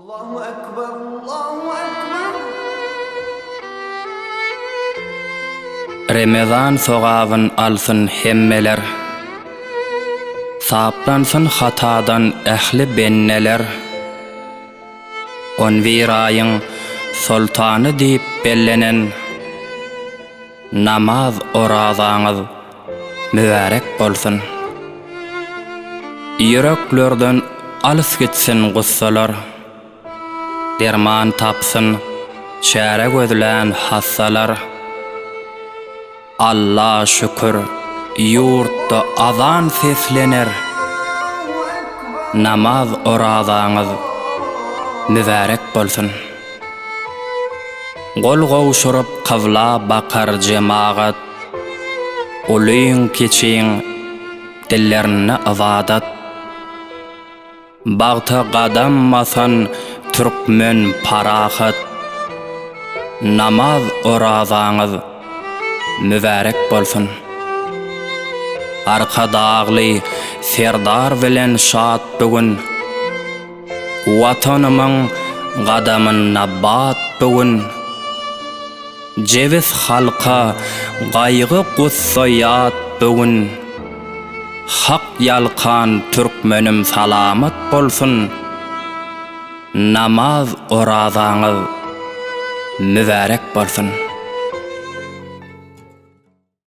Allahu Ekber, Allahu Ekber. Remezan sogabyn alsyn hemmeler. Saplansyn hatadan ähli bendeler. On bir aýyň soltany diýip bellenen Namaz orazaňyz mübärek bolsun. Ýüreklerden alys gitsin gussalar. Derman tapsyn çäre gözlän hassalar. Alla şükür, ýurtda azan seslener. Namaz orazaňyz mübärek bolsun. Gol gowşuryp kybla bakar jemagat. Ulyň-kiçiň dillerinde ybadat. Bagta gadam basan türkmen parahat. Namaz orazaňyz mübärek bolsun. Arkadagly Serdar bilen şat bu gün. Watanymyň gadamynda bat bu gün. Jebis halka gaýgy-gussa ýat bu gün. Hak ýalkan türkmenim salamat bolsun. Namaz orazaňyz mübärek bolsun.